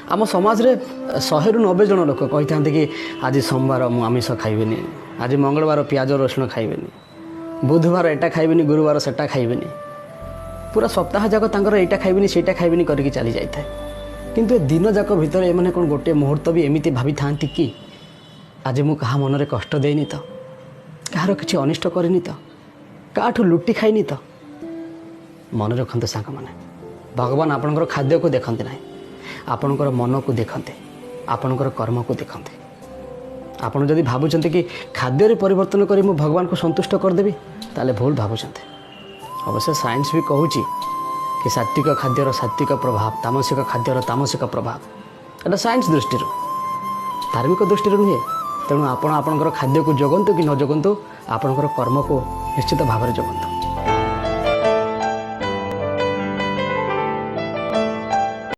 ଆମ ସମାଜରେ 100ରୁ 90 ଜଣ ଲୋକ କହିଥାନ୍ତି କି ଆଜି ସୋମବାର ମୁଁ ଆମିଷ ଖାଇବିନି, ଆଜି ମଙ୍ଗଳବାର ପିଆଜ ରସୁଣ ଖାଇବିନି, ବୁଧବାର ଏଇଟା ଖାଇବିନି, ଗୁରୁବାର ସେଟା ଖାଇବିନି। ପୁରା ସପ୍ତାହ ଯାକ ତାଙ୍କର ଏଇଟା ଖାଇବିନି ସେଇଟା ଖାଇବିନି କରିକି ଚାଲି ଯାଇଥାଏ। କିନ୍ତୁ ଏ ଦିନ ଯାକ ଭିତରେ ଏମାନେ କ'ଣ ଗୋଟିଏ ମୁହୂର୍ତ୍ତ ବି ଏମିତି ଭାବିଥାନ୍ତି କି ଆଜି ମୁଁ କାହା ମନରେ କଷ୍ଟ ଦେଇନି ତ, କାହାର କିଛି ଅନିଷ୍ଟ କରିନି ତ, କାହାଠୁ ଲୁଟି ଖାଇନି ତ? ମନେ ରଖନ୍ତୁ ସାଙ୍ଗମାନେ, ଭଗବାନ ଆପଣଙ୍କର ଖାଦ୍ୟକୁ ଦେଖନ୍ତି ନାହିଁ, ଆପଣଙ୍କର ମନକୁ ଦେଖନ୍ତି, ଆପଣଙ୍କର କର୍ମକୁ ଦେଖନ୍ତି। ଆପଣ ଯଦି ଭାବୁଛନ୍ତି କି ଖାଦ୍ୟରେ ପରିବର୍ତ୍ତନ କରି ମୁଁ ଭଗବାନଙ୍କୁ ସନ୍ତୁଷ୍ଟ କରିଦେବି, ତାହେଲେ ଭୁଲ ଭାବୁଛନ୍ତି। ଅବଶ୍ୟ ସାଇନ୍ସ ବି କହୁଛି କି ସାତ୍ତ୍ୱିକ ଖାଦ୍ୟର ସାତ୍ତ୍ୱିକ ପ୍ରଭାବ, ତାମସିକ ଖାଦ୍ୟର ତାମସିକ ପ୍ରଭାବ। ଏଇଟା ସାଇନ୍ସ ଦୃଷ୍ଟିରୁ, ଧାର୍ମିକ ଦୃଷ୍ଟିରୁ ନୁହେଁ। ତେଣୁ ଆପଣ ଆପଣଙ୍କର ଖାଦ୍ୟକୁ ଜଗନ୍ତୁ କି ନ ଜଗନ୍ତୁ, ଆପଣଙ୍କର କର୍ମକୁ ନିଶ୍ଚିତ ଭାବରେ ଜଗନ୍ତୁ।